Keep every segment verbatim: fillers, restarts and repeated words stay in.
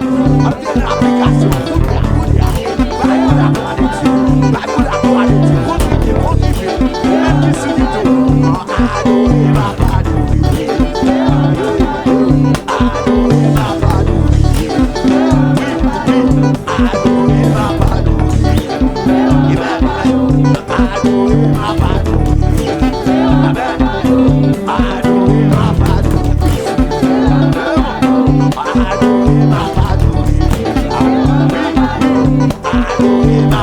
Antre nan aplikasyon kounye a, kounye a. Bay moun laglwa de Dye. Bay moun laglwa de Dye. Kontribye, kontribye. Ou menm ki sou YouTube, adore papa, adore. Adore papa, adore. Wi, wi. Adore papa, adore. Amen. Adore papa, adore. Amen. Adore papa, adore.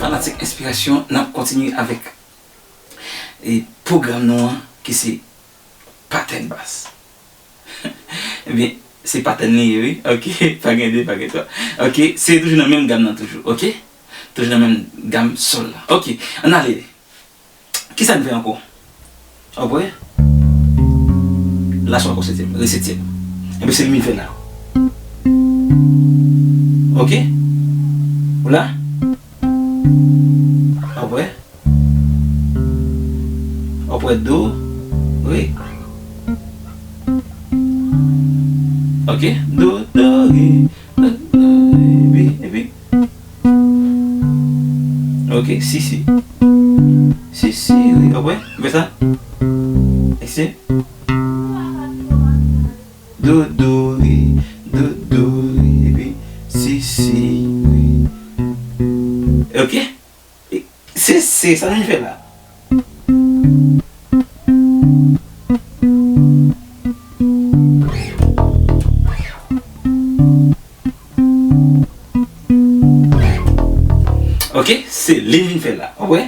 Fanatik Enspirasyon, n ap kontinye avèk e pwogram nou an ki se patèn bas. Ebyen, se patèn li ye, wi. Ok, pa gen de, pa gen twa. Ok, se toujou nan menm gam nan toujou, ok? Toujou nan menm gam sòl la. Ok, ann ale. Kisa n fè ankò? Ou wè? La sòl ankò setyèm, re setyèm. Ebyen, se li m fè la. Ok? Ou la? Ou wè? Ou wè do, re. Ok, do, do, re, do, do, re, epi, epi. Ok, si, si. Si, si, re, ou wè? Ou wè sa? Ese. Do, do, re, do, do, re, epi, si, si, re. Ok? E, se, se sa nou fè la. Ok, se li n vin fè la. Ou wè?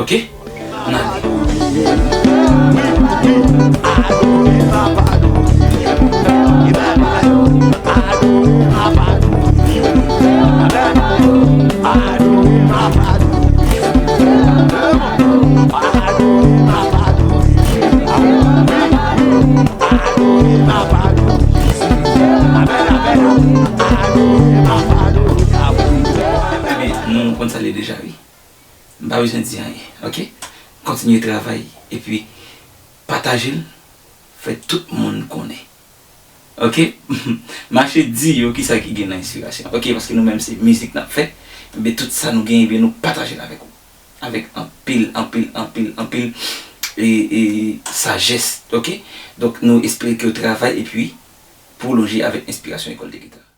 Ok? Ann ale. Ebyen, nou konn sa l ye deja, wi. M pa bezwen di anyen, ok? Kontinye travay, epi pataje l, fè tout moun konnen. Ok? Mache di yo kisa ki gen nan enspirasyon. Ok, paske nou menm se mizik n ap fè. Ebyen, tout sa nou genyen, ebyen, nou pataje l avèk ou. Avèk anpil, anpil, anpil, anpil, e, e, sajès, ok? Donk, nou espere ke w travay epi pwolonje avèk enspirasyon Ecole de Guitare.